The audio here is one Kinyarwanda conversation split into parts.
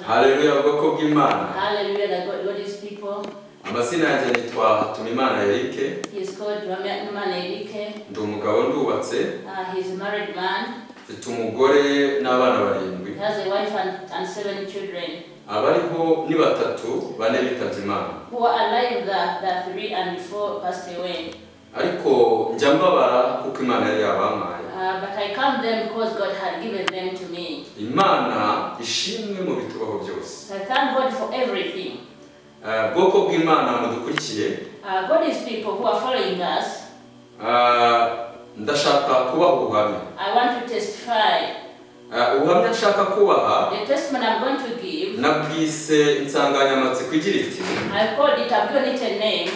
Hallelujah, bwoko bw'Imana. Hallelujah, the God, God is people. Amazina yanjye nitwa Hatumimana Eric. He is called Hatumimana Eric. Ndi umugabo ndubatse. He's a married man. Mfite umugore n'abana barindwi. He has a wife and 7 children. Abariho ni batatu, bane bitabye Imana. Who are alive, the 3 and 4 passed away. Ariko njya mbabara kuko Imana yari yabampaye. But I count them because God had given them to me. Imana ishimwe mu bitubaho byose. I thank God for everything. Bwoko bw'Imana mudukurikiye. God is people who are following us. Ndashaka kubaha ubuhamya. I want to testify. Ubuhamya nshaka kubaha. The testimony I'm going to give. Nabwise insanganyamatsiko igira iti. I called it, I've given it a name.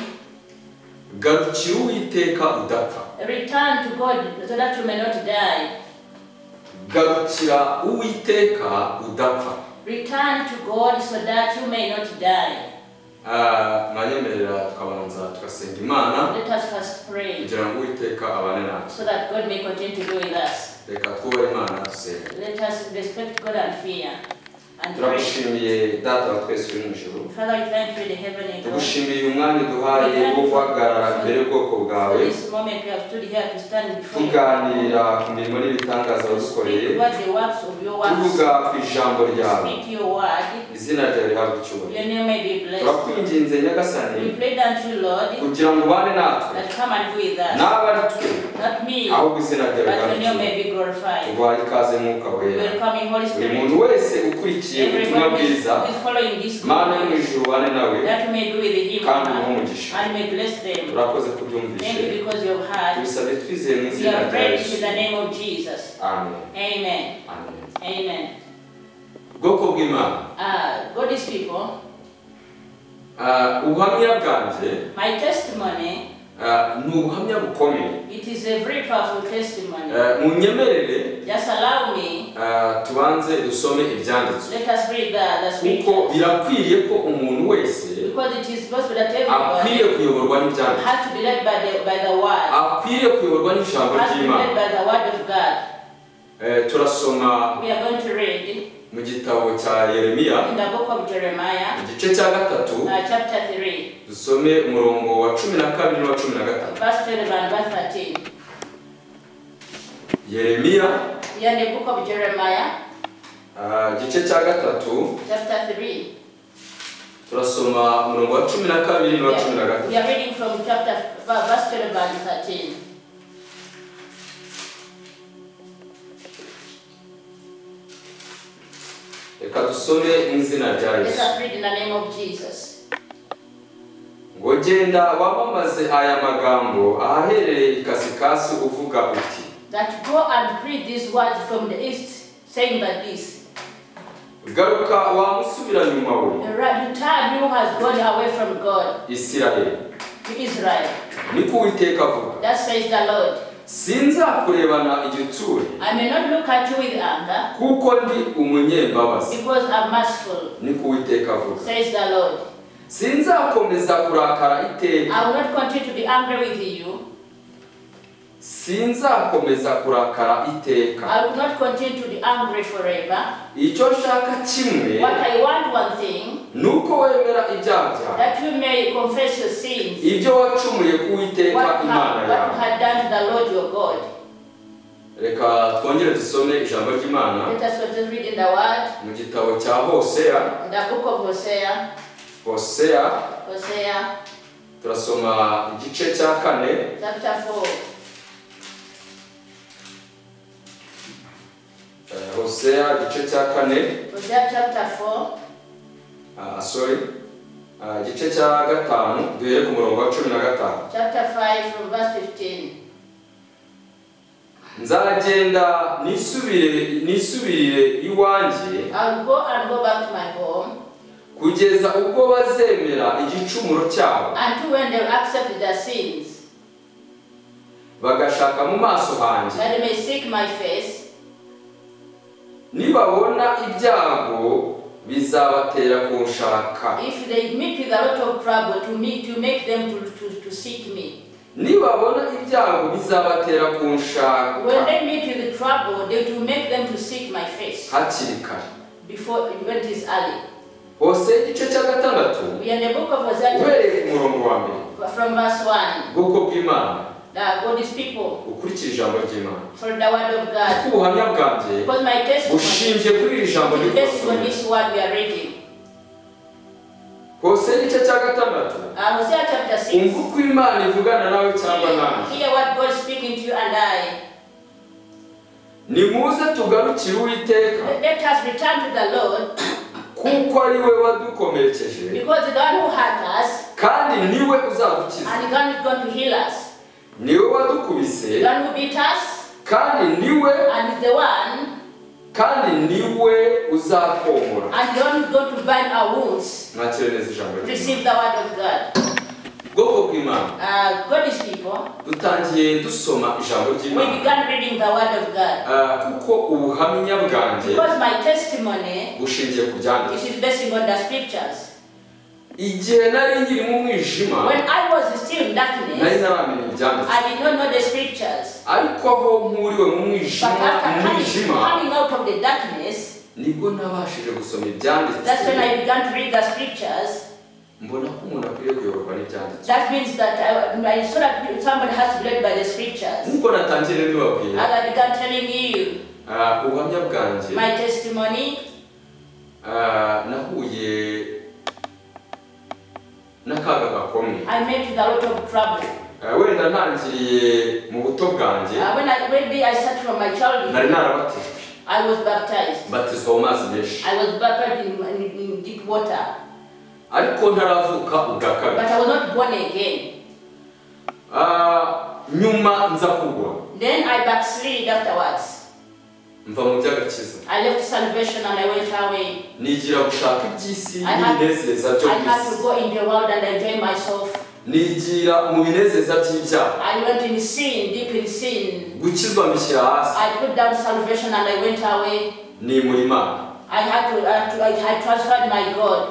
Garukira Uwiteka udapfa. Return to God so that you may not die. Garukira Uwiteka udapfa. Return to God so that you may not die. Mwanyemerera tukabanza tugasenga Imana. Let us first pray. Kugira ngo Uwiteka abane natwe. So that God may continue to be with us. Reka twubahe Imana dusenge. Let us respect God and fear. Turagushimiye Data wa twese uri mu ijuru. Father, we thank you in the heavenly God. Tugushimiye umwanya uduhaye wo guhagarara imbere y'ubwoko bwawe. This moment we have stood here to stand before you. Tuganira ku mirimo n'ibitangaza wadukoreye. Tuvuga ku ijambo ryawe. Speak your word. Izina ryawe rihabwe icyubahiro. Your name may be blessed. Turakwinginze Nyagasani. We pray unto you, Lord. Kugira ngo ubane natwe. That come and be with us. N'aba ari twe. Not me. Ahubwo izina ryawe But rihabwe your name may icyubahiro. be glorified. Tuguhaye ikaze Mwuka Wera. Welcome you, Holy Buri Spirit. muntu wese ukurikiye ubutumwa bwiza, Mana yo mu ijuru ubane nawe, kandi umuhe umugisha. Turakoze kubyumvishe, tubisabye twizeye mu izina rya Yesu. Amen. Amen. Bwoko bw'Imana. God is people. Ubuhamya bwanjye, my testimony, ni ubuhamya bukomeye. It is a very powerful testimony. Munyemerere, just allow me. Tubanze dusome ibyanditswe. Let us read the scriptures. Kuko birakwiriye ko umuntu wese, because it is possible that everybody akwiriye kuyoborwa n'ibyanditswe. has to be led by the word. Akwiriye kuyoborwa n'ijambo Has to be ry'Imana. led by the word of God. Turasoma We are going to read mu gitabo cya Yeremiya, in the book of Jeremiah, igice cya 3, chapter 3, dusome umurongo wa 12 n'uwa 13. Verse 12 and verse 13. Yeremiya, in the book of Jeremiah, igice cya 3, chapter 3, turasoma umurongo wa 12 n'uwa 13. We are reading from chapter verse 12 and 13. Reka dusome mu izina rya Let Yesu. us read in the name of Jesus. Ngo genda wamamaze aya magambo ahaherereye ikasikasi uvuga uti. That go and preach these words from the east, saying that this. Garuka wamusubira nyuma we. Return who has gone away from God. Isiraheli. To Israel. Niko Uwiteka avuga. That says the Lord. Sinzakurebana igitsure. I may not look at you with anger. Kuko ndi umunyembabazi. Because I'm merciful. Niko Uwiteka avuga. Says the Lord. Sinzakomeza kurakara iteka. I will not continue to be angry with you. Sinzakomeza kurakara iteka. I will not continue to be angry forever. Icyo nshaka kimwe. What I want one thing. Nuko wemera ibyaha byawe. That you may confess your sins. Ibyo wacumuye ku Uwiteka Imana yawe. What you had done to the Lord your God. Reka twongere dusome ijambo ry'Imana. Let us continue reading the word. Mu gitabo cya Hosea. In the book of Hosea. Hosea. Hosea. Turasoma igice cya 4. Chapter 4. Hosea igice cya 4. Hosea chapter 4. Sorry. Igice cya 5 duhere ku murongo wa 15. Chapter 5 from verse 15. Nzagenda nisubirire iwanjye. I will go and go back to my home. Kugeza ubwo bazemera igicumuro cyabo. Until when they accept their sins. Bagashaka mu maso hanjye. That they may seek my face. Nibabona ibyago bizabatera kunshaka. If they meet with a lot of trouble to me, to make them to seek me. Nibabona ibyago bizabatera kunshaka. When they meet with the trouble, they will make them to seek my face. Hakiri kare. Before when it is early. Hose igice cya gatandatu. We are in the book of Hosea uhereye ku murongo wa mbere. From verse 1. Ubwoko bw'Imana. That God is people. Ukurikije ijambo ry'Imana. For the word of God. Kuko ubuhamya bwanjye because my testimony bushingiye kuri iri jambo is based on ndikubasomera. this word we are reading. Hose igice cya gatandatu. Hosea chapter 6. Umva uko Imana ivugana nawe cyangwa nanjye. Hear what God is speaking to you and I. Nimuze tugarukire Uwiteka. Let us return to the Lord. Kuko ari we wadukomerekeje. Because the one who hurt us. Kandi niwe uzadukiza. And God is going to heal us. Niwe wadukubise. The one who beat us. Kandi niwe. And the one. Kandi niwe uzakomora. And the one who is going to bind our wounds. Mwakire neza ijambo ry'Imana. Receive the word of God. Ubwoko bw'Imana. God is people. Dutangiye dusoma ijambo ry'Imana. We began reading the word of God. Kuko ubuhamya bwanjye because my testimony bushingiye ku byanditswe. It is based on the scriptures. Igihe nari nkiri mu mwijima, when I was still in darkness, nari ntaramenya ibyanditswe. I did not know the scriptures. Ariko aho nkuriwe mu mwijima, but after coming out of the darkness, nibwo nabashije gusoma ibyanditswe. That's when I began to read the scriptures. Mbona ko umuntu akwiriye kuyoborwa n'ibyanditswe. That means that I saw that somebody has to be led by the scriptures. Nkuko natangiye mbibabwira, as I began telling you, ubuhamya bwanjye, my testimony, nahuye n'akaga gakomeye. I met with a lot of trouble. Wenda ntangiriye mu buto bwanjye. Maybe I started from my childhood. Nari narabatijwe. I was baptized. Mbatizwa mu mazi menshi. I was baptized in deep water. Ariko ntaravuka ubwa kabiri. But I was not born again. Nyuma nza kugwa. Then I backslid afterwards. Mva mu by'agakiza. I left salvation and I went away. Nigira gushaka iby'isi n'ibinezeza byo I mu had isi. to go in the world and enjoy myself. Nigira mu binezeza by'ibyaha. I went in sin, deep in sin. Gukizwa mbishyira hasi. I put down salvation and I went away. Nimura Imana. I transferred my God.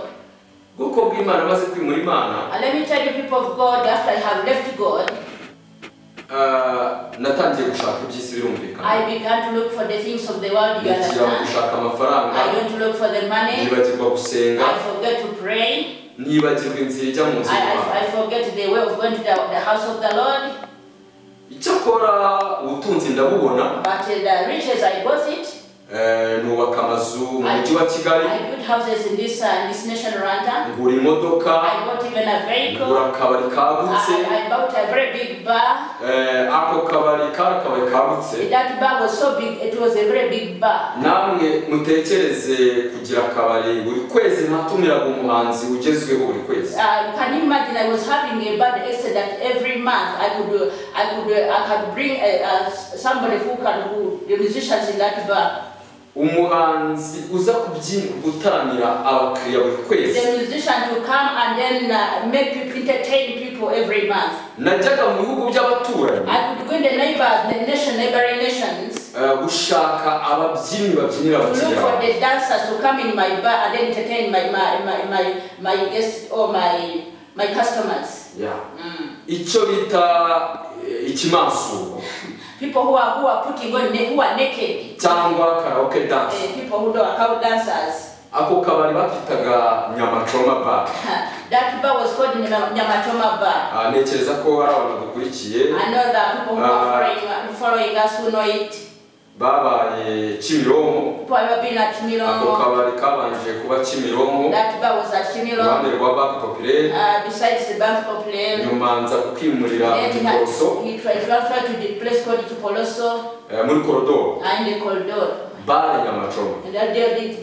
Ubwoko bw'Imana maze kwimura Imana. And let me tell you, people of God, after I have left God, natangiye gushaka iby'isi birumvikana. I began to look for the things of the world, you understand? Gushaka amafaranga. I went to look for the money. Nibagirwa gusenga. I forget to pray. Nibagirwa inzira ijya mu nzu y'Imana. I forget the way of going to the house of the Lord. Icyakora ubutunzi ndabubona. But the riches, I got it. Nubaka amazu mu mujyi wa Kigali. I built houses in this nation Rwanda. Ngura imodoka. I bought even a vehicle. Ngura akabari kagutse. I bought a very big bar. Ako kabari kari akabari kagutse. That bar was so big, it was a very big bar. Namwe mutekereze kugira akabari buri kwezi ntatumiraga umuhanzi ugezweho buri kwezi. Can you imagine I was having a bad accident that every month I could bring somebody who the musicians in that bar. Umuhanzi uza gutaramira abakiriya buri kwezi. The musician to come and then make people, entertain people every month. Najyaga mu bihugu by'abaturanyi. I could go in the neighboring nations. Gushaka ababyinnyi babyinira abakiriya. To look for the dancers to come in my bar and then entertain my guests or my customers. Yeah. Icyo bita ikimansuko. People who are putting on, who are naked. Cyangwa karaoke dance. People who do karaoke dancers. Ako kabari bakitaga Nyamachoma bar. That bar was called Nyamachoma bar. Ntekereza ko hari abantu badukurikiye. I know that people who are following us who know it. Babaye Kimironko. People have been at Kimironko. Ako kabari kabanje kuba Kimironko. That bar was at Kimironko. Iruhande rwa Banque Populaire. Besides the Banque Populaire. Nyuma nza kukimurira Giporoso. He transferred to the place called Giporoso. Muri koridoro. In the corridor. Bare Nyamachoma.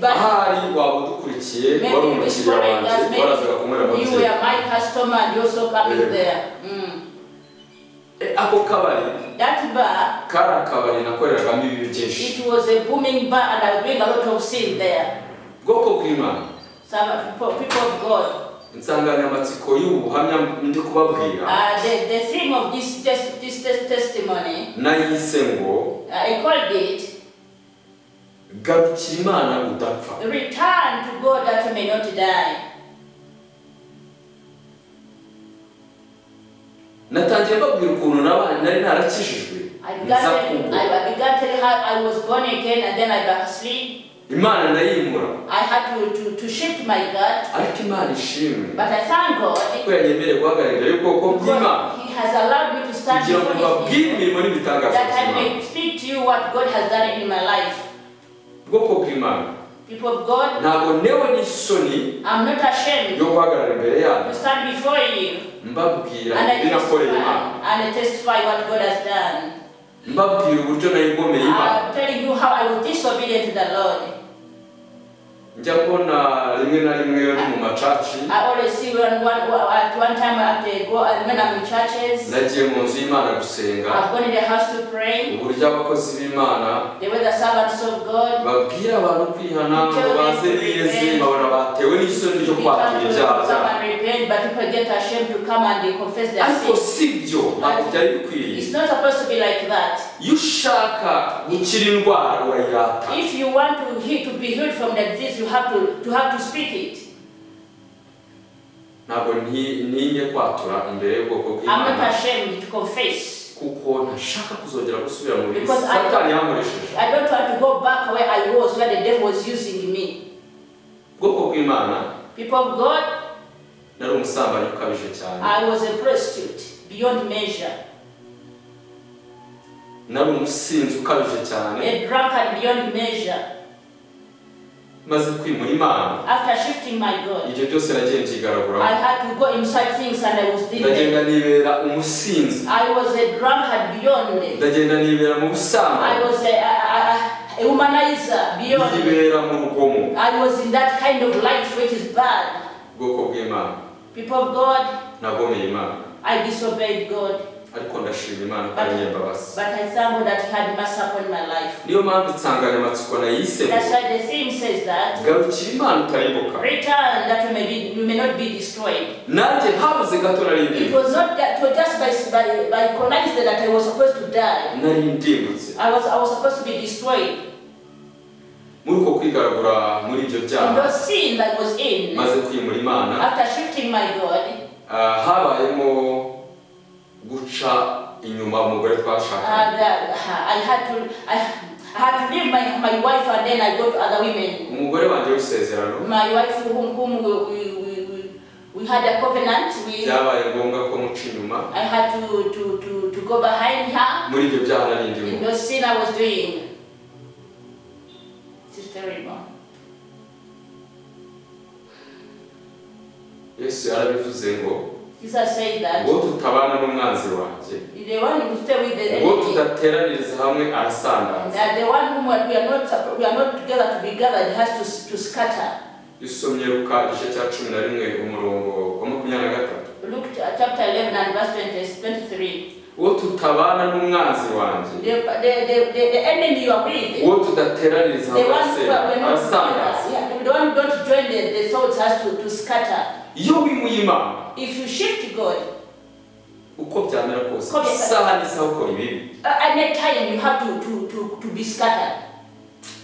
Ahari waba udukurikiye wari umukiriya wanjye warazaga kunywera mu You were my customer and you also coming there. Ako kabari. That bar. Kari akabari nakoreragamo ibibi byinshi. It was a booming bar and I was doing a lot of sin there. Bwoko bw'Imana. Some people of God. Insanganyamatsiko y'ubu buhamya ndi kubabwira. The theme of this testimony. Nayise ngo. I called it. Garukira Imana udapfa. Return to God that you may not die. Natangiye mbabwira ukuntu nari narakijijwe. I began telling her I was born again and then I backslid. Imana ndayimura. I had to shift my God. Ariko Imana ishimwe. But I thank God. Ko yanyemereye guhagarara imbere y'ubwoko bw'Imana. He has allowed me to stand kugira ngo mbabwire imirimo n'ibitangaza that I may speak to you what God has done in my life. Ubwoko bw'Imana. People of God, ntabwo newe n'isoni I'm not ashamed yo guhagarara imbere yanyu to stand before you mbabwira ibyo Imana. And I testify what God has done. Mbabwira uburyo nayigomeye Imana. I'm telling you how I was disobedient to the Lord. Njya mbona rimwe na rimwe iyo ndi mu macaci. I always see when at one time at the go when I'm in churches. Nagiye mu nzu y'Imana gusenga. I've gone in the house to pray. Uburyo abakozi b'Imana they were the servants of God. Babwira abantu kwihana ngo baze biyeze babona batewe n'isoni ryo kwatura ibyaha byabo. But people get ashamed to come and they confess their Ariko sins. si byo, ntabwo byari bikwiriye. It's not supposed to be like that. Iyo ushaka gukira indwara urayirata. If you want to be healed from the disease, you have to speak it. Ntabwo ntinye kwatura imbere y'ubwoko bw'Imana. I'm not ashamed to confess. Kuko ntashaka kuzongera gusubira mu bibi Satani yankoresheje. I don't want to go back where I was, where the devil was using me. Ubwoko bw'Imana. People of God, nari umusambanyi ukabije cyane. I was a prostitute beyond measure. Nari umusinzi ukabije cyane. A drunkard beyond measure. Maze kwimura Imana. After shifting my God, ibyo byose nagiye mbyigaraguramo. I had to go inside things and I was dealing. Ndagenda nibera umusinzi. I was a drunkard beyond. Ndagenda nibera mu busambanyi. I was a womanizer beyond. Nibera mu rugomo. I was in that kind of life which is bad. Ubwoko bw'Imana. People of God, nagomeye Imana. I disobeyed God. Ariko ndashima Imana ko ari imbabazi. But I thank God that He had mercy upon my life. Niyo mpamvu insanganyamatsiko nayise. That's why the theme says that. Garukira Imana utarimbuka. Return that you may not be destroyed. Nanjye habuze gato nari ndimbutse. It was not that, it was just by coincidence that I was supposed to die. Nari ndimbutse. I was supposed to be destroyed. Muri uko kwigaragura muri ibyo byaha. In those sin that was in. Maze kwimura Imana. After shifting my God. Habayemo guca inyuma umugore twashakanye. I had to leave my wife and then I go to other women. Umugore wanjye w'isezerano. My wife whom we had a covenant with. Byabaye ngombwa ko muca inyuma. I had to go behind her. Muri ibyo byaha nari ndimo. In those sin I was doing. It's terrible. Yesu yarabivuze ngo Jesus said that ngo tutabana n'umwanzi wanjye, the one who stay with the ngo enemy, tudateraniriza hamwe arasandaza. That the one whom we are not together to be gathered has to scatter. Isomye Luka igice cya 11 umurongo wa 23. Luke chapter 11 and verse 23. Uwo tutabana n'umwanzi wanjye, the enemy you are with, uwo tudateraniriza hamwe arasandaza. The one who don't join the thoughts has to scatter. Iyo wimuye Imana, if you shift God, uko byamera kose, isaha n'isaha ukora ibibi. At that time you have to be scattered.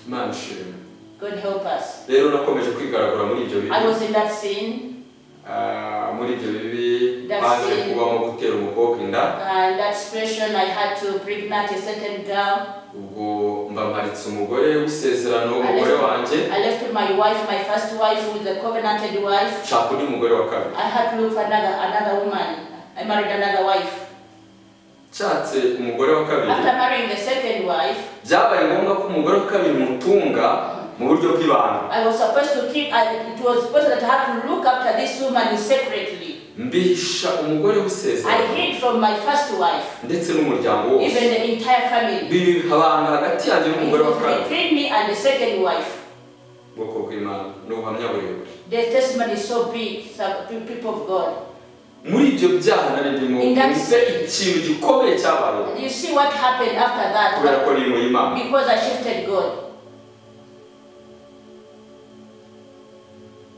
Imana ishimwe. God help us. Rero nakomeje kwigaragura muri ibyo bibi. I was in that sin. Muri ibyo bibi baje kubamo gutera umukobwa inda. And that situation I had to pregnant a certain girl. Ubwo mba mparitse umugore w'isezerano umugore wanjye. I left my wife, my first wife, with the covenanted wife. Nshaka undi mugore wa kabiri. I had to look for another woman. I married another wife. Nshatse umugore wa kabiri. After marrying the second wife, byabaye ngombwa ko umugore wa kabiri mutunga mu buryo bw'ibanga. I was supposed to keep. It was supposed that I had to look after this woman secretly. Mbihisha umugore w'isezerano. I hid from my first wife. Ndetse n'umuryango wose. Even the entire family. Bibabanga hagati yanjye n'umugore wa kabiri. Between me and the second wife. Ubwoko bw'Imana ni ubuhamya burebure. The testimony is so big, people of God. Muri ibyo byaha nari ndimo, ikintu gikomeye cyabaye. You see what happened after that? Kubera ko nimuye Imana. Because I shifted God.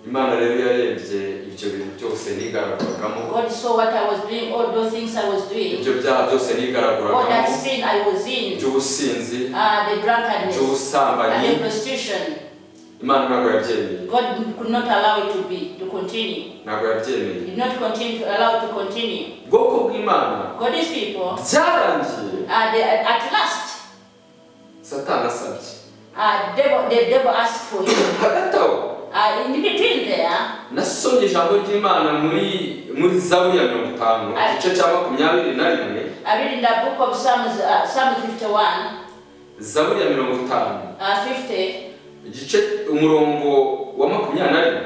Imana rero yarebye ibyo bintu byose nigaraguragamo. God saw what I was doing, all those things I was doing. Ibyo byaha byose nigaraguragamo. All that sin I was in. Iby'ubusinzi. The drunkenness. Iby'ubusambanyi. And the prostitution. Imana ntabwo yabyemeye. God could not allow it to continue. Ntabwo yabyemeye. Did not continue to allow it to continue. Ubwoko bw'Imana. God's people. Byarangiye. At last. Satani asabye. The devil asked for him. Hagati aho In between there, nasomye ijambo ry'Imana muri Zaburi ya 50 igice cya 21. I read in the book of Psalms, Psalm 51. Zaburi ya 50. 50. Igice umurongo wa 21.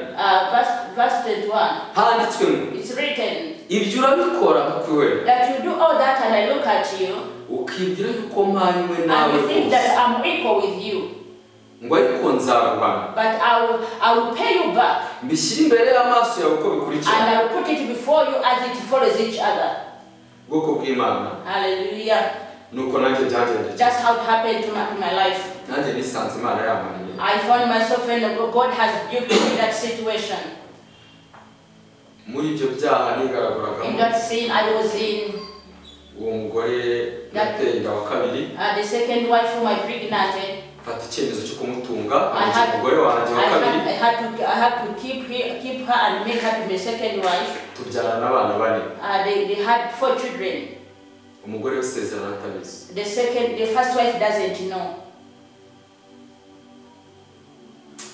Verse 21. Handitswe ngo It's written. Ibyo urabikora nkakwihorera. That you do all that and I look at you. Ukibwira yuko mpanywe nawe. And you think that I'm equal with you. Ngo ariko nzaguhana. But I will pay you back. Mbishyire imbere y'amaso yawe uko bikurikirana. And I will put it before you as it follows each other. Bwoko bw'Imana. Hallelujah. Nuko nanjye byagendekeye. That's how it happened to my life. Nanjye nisanze Imana yampaniye. I found myself when God has rebuked me in that situation. Muri ibyo byaha nigaraguragamo. In that sin I was in. Uwo mugore yateye inda wa kabiri. The second wife whom I pregnanted. Mfata icyemezo cyo kumutunga umugore wanjye wa kabiri. I had to keep her and make her to be second wife. Tubyarana abana bane. They had 4 children. Umugore w'isezerano atabizi. The first wife doesn't know.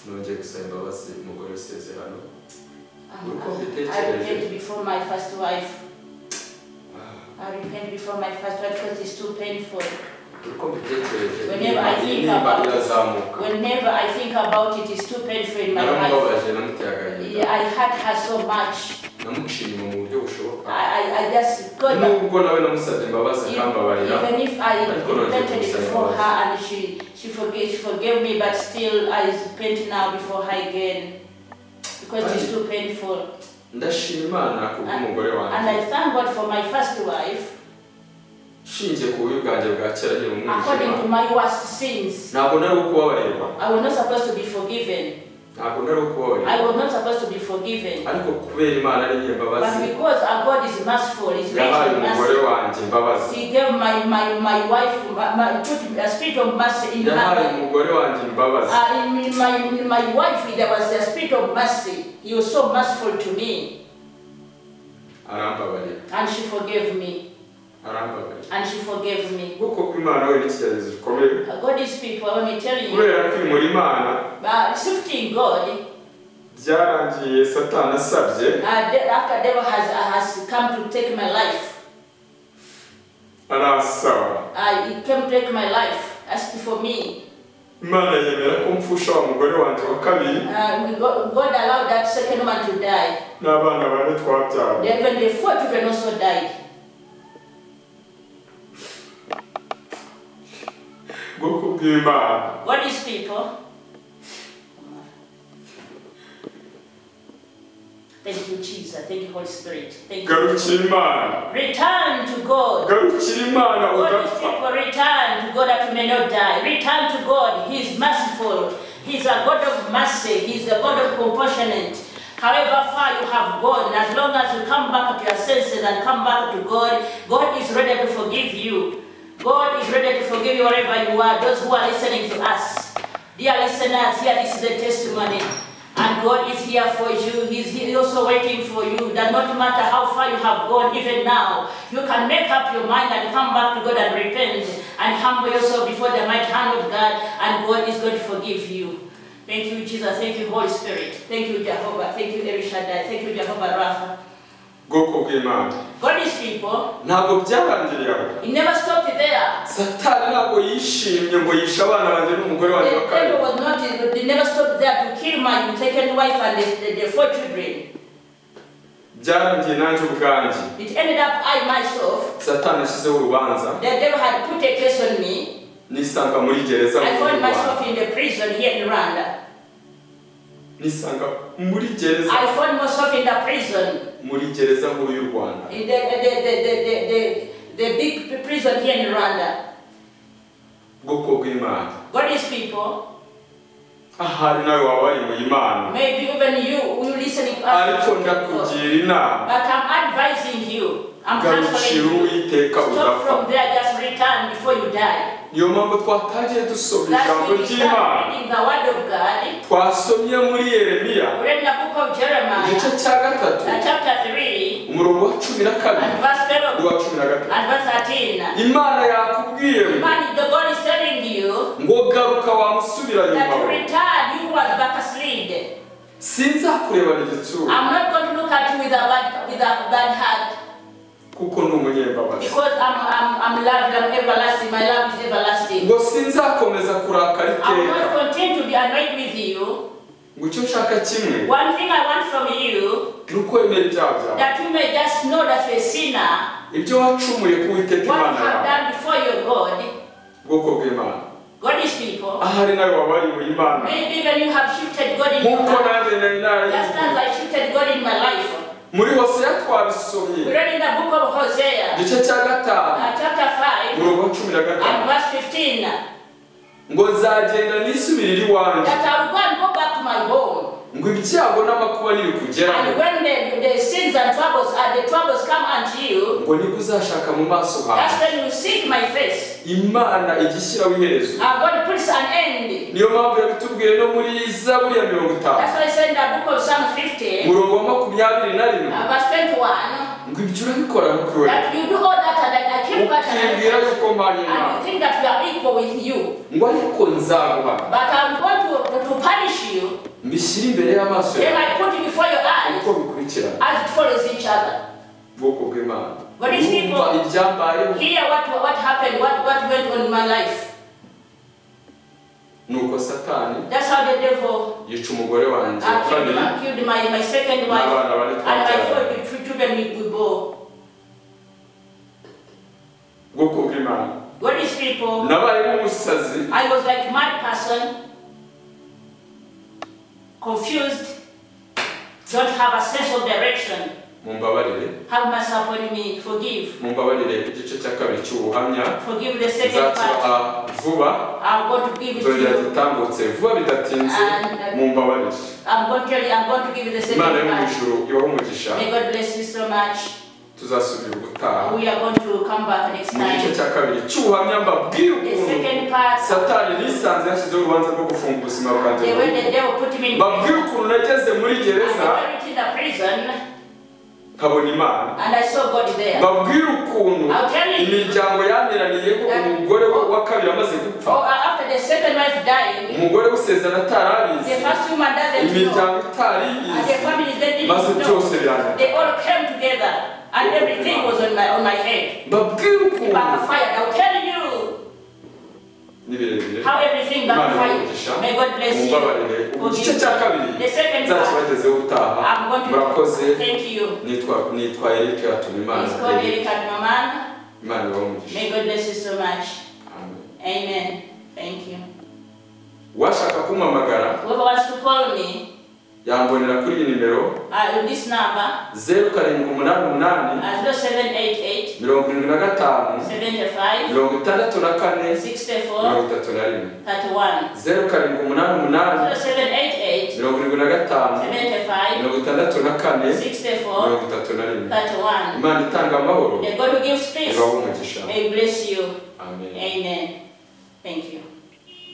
Nongeye gusaba imbabazi umugore w'isezerano. I repent before my first wife. I repent before my first wife because it's too painful. Whenever I think about it, whenever I think about it, it's too painful in my life. Yeah, I hurt her so much. I just got even if I repented before her and she forgave me, but still I repent now before her again because it's too painful. And I thank God for my first wife. According to my worst sins, I was not supposed to be forgiven. I was not supposed to be forgiven. But because our God is merciful, is rich in mercy, He gave my wife, put a spirit of mercy in her. In my wife, there was a spirit of mercy. He was so merciful to me. And she forgave me. And she forgave me. God is people, let me tell you. But shifting God, after devil has come to take my life, he came to take my life, asked for me. God allowed that second man to die. Even the 4 children also died. God is people. Thank you, Jesus. Thank you, Holy Spirit. Thank you. Return to God. God is people, return to God that you may not die. Return to God. He is merciful. He is a God of mercy. He is a God of compassionate. However far you have gone, as long as you come back to your senses and come back to God, God is ready to forgive you. God is ready to forgive you wherever you are. Those who are listening to us, dear listeners, here this is a testimony. And God is here for you. He's also waiting for you. That not matter how far you have gone, even now, you can make up your mind and come back to God and repent and humble yourself before the mighty hand of God, and God is going to forgive you. Thank you, Jesus. Thank you, Holy Spirit. Thank you, Jehovah. Thank you, El Shaddai. Thank you, Jehovah Rapha. God is people. It never stopped there. The devil was not, they never stopped there to kill my second wife and the 4 children. It ended up I myself. The devil had put a case on me. I found myself in the prison here in Rwanda. I found myself in the prison. In the big prison here in Rwanda. God is people. Maybe even you listening to us. But I'm advising you. I'm counseling you. Stop from there, just return before you die. Niyo mpamvu twatangiye dusoma ijambo ry'Imana. Twasomye muri Yeremiya igice cya 3 umurongo wa 12 n'uwa 13. Imana yakubwiye ngo garuka wa musubire. Wasubiranye That you inyuma return, you who are backslid. Sinzakurebana igitsure I'm not going to look at you with a bad heart kuko ndi umunyembabazi because I'm loved, I'm everlasting, my love is everlasting. Ngo sinzakomeza kurakara I will iteka not continue to be annoyed with you. Ngo icyo nshaka kimwe One thing I want from you, ni uko wemera ibyaha byawe that you may just know that you're a sinner, ibyo wacumuye ku Uwiteka what you Imana have yawe done before your God, ubwoko bw'Imana God is people. Ahari nawe wabariwe Imana Maybe even you have shifted God in your nk'uko heart. nanjye nari Just as narayihinduye I shifted God in my life. Muri Hoseya twabisomye We read in the book of Hosea, igice cya gatanu chapter 5, umurongo wa cumi na and gatanu verse 15, ngo nzagenda nisubirire iwanjye that I will go and go back to my home. Ngo ibyago n'amakuba nibikugeraho And when the sins and troubles and the troubles come unto you, ngo nibwo uzashaka mu maso hawe that's when you seek my face. Imana ijya ishyiraho iherezo And God puts an end. Niyo mpamvu yabitubwiye no muri Zaburi ya mirongo itanu That's why I said in the book of Psalm 50, umurongo wa makumyabiri na rimwe verse 21, ngo ibyo urabikora kuri we that you do all that and I keep quiet and, ukibwira yuko mpanye and you nawe think that we are equal with you. Ngo ariko nzaguhana But I'm going to punish you. Mbishyire imbere y'amaso Then yawe I put it before your eyes uko bikurikirana as it follows each other. Ubwoko bw'Imana But these people- wumva ibyambayeho Hear what happened, what went on in my life. Nuko Satani That's how the devil yica umugore wanjye wa killed, kabiri killed my second wife n'abana bane and my twabyaranye four children we bore. Ubwoko bw'Imana God is people. Nabaye nk'umusazi I was like mad person, confused, don't have a sense of direction. Mumbabarire Have mercy upon me, forgive. Mumbabarire igice cya kabiri cy'ubuhamya Forgive the second part. nzakibaha vuba I'm going to give it to nzongera you. gitambutse vuba bidatinze mumbabarire I'm going to tell you, I'm going to give you the second Imana yo mu part. ijuru ibahe umugisha May God bless you so much. Tuzasubira ubutaha We are going to come back next mu gice time. Cya kabiri cy'ubuhamya mbabwire The ukuntu second part, Satani nisanze yashyizeho urubanza rwo gufunga ubuzima bwanjye the way the devil put me in mbabwire prison. Ukuntu nageze muri gereza And I in the prison nkabona Imana and I saw God there. Mbabwire ukuntu I'll tell you. Imiryango yanteraniyeho umugore we wa kabiri amaze gupfa Oh, after the second wife dying, umugore w'isezerano atarabizi the first woman doesn't know. Imiryango itari And the iyizi family they didn't maze know. byose birangira They all came together and everything was on my head. Mbabwire ukuntu Backfired. I'll tell you ni birebire how everything Imana backfired. umugisha May God bless you. mumbabarire ubu igice cya kabiri The second part, nzakibagezeho ubutaha I'm going to murakoze thank you. Nitwa nitwa Eric Hatunimana It's called Eric Eric Hatunimana. Imana ibahe umugisha May God bless you so much. Amen. Amen. Thank you. Uwashaka kumpamagara Whoever wants to call me yambonera kuri iyi nimero this number zeru karindwi umunani umunani 0788 75 75 64 64 31 31. 0788 0788 75 75 64 64 31 31. Imana itanga amahoro The God who gives peace ibahe umugisha may bless you. Amen. Amen. Thank you.